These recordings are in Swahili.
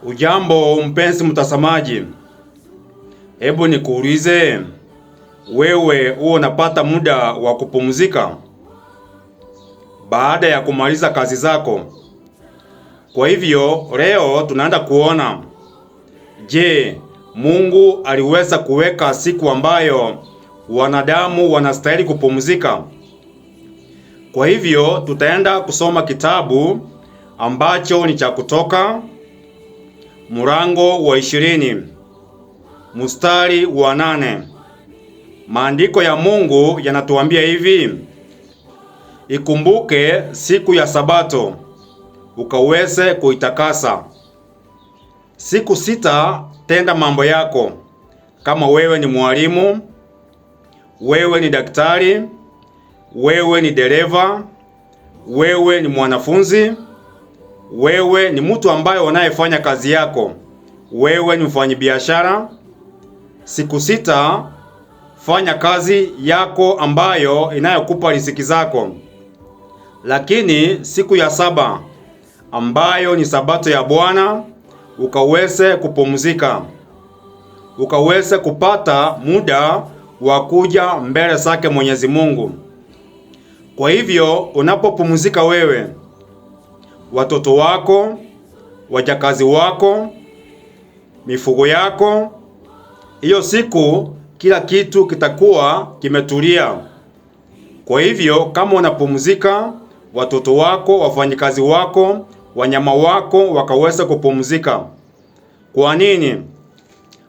Ujambo mpenzi mtazamaji, hebu nikuulize wewe, huo unapata muda wa kupumzika baada ya kumaliza kazi zako? Kwa hivyo leo tunaenda kuona, je, Mungu aliweza kuweka siku ambayo wanadamu wanastahili kupumzika? Kwa hivyo tutaenda kusoma kitabu ambacho ni cha Kutoka mlango wa 20 mstari wa 8. Maandiko ya Mungu yanatuambia hivi: ikumbuke siku ya Sabato ukaweze kuitakasa. Siku sita tenda mambo yako, kama wewe ni mwalimu, wewe ni daktari, wewe ni dereva, wewe ni mwanafunzi, wewe ni mtu ambaye unayefanya kazi yako, wewe ni mfanyabiashara. Siku sita fanya kazi yako ambayo inayokupa riziki zako, lakini siku ya saba ambayo ni sabato ya Bwana ukaweze kupumzika, ukaweze kupata muda wa kuja mbele zake Mwenyezi Mungu. Kwa hivyo unapopumzika wewe, watoto wako, wajakazi wako, mifugo yako, hiyo siku kila kitu kitakuwa kimetulia. Kwa hivyo kama unapumzika, watoto wako, wafanyikazi wako, wanyama wako wakaweza kupumzika. Kwa nini?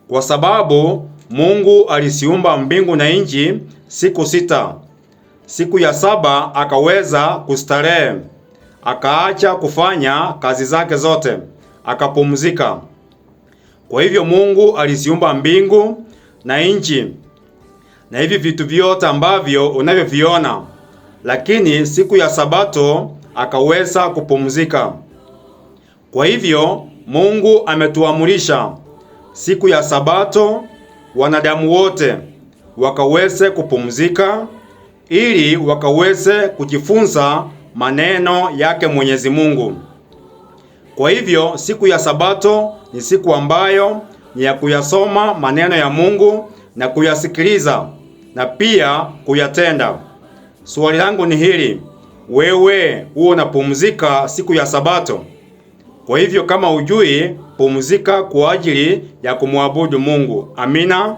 Kwa sababu Mungu alisiumba mbingu na nchi siku sita. Siku ya saba akaweza kustarehe, akaacha kufanya kazi zake zote, akapumzika. Kwa hivyo Mungu aliziumba mbingu na nchi na hivi vitu vyote ambavyo unavyoviona, lakini siku ya Sabato akaweza kupumzika. Kwa hivyo Mungu ametuamurisha siku ya Sabato wanadamu wote wakaweze kupumzika ili wakaweze kujifunza maneno yake Mwenyezi Mungu. Kwa hivyo siku ya Sabato ni siku ambayo ni ya kuyasoma maneno ya Mungu na kuyasikiliza na pia kuyatenda. Swali langu ni hili: wewe huo unapumzika siku ya Sabato? Kwa hivyo kama ujui, pumzika kwa ajili ya kumwabudu Mungu. Amina.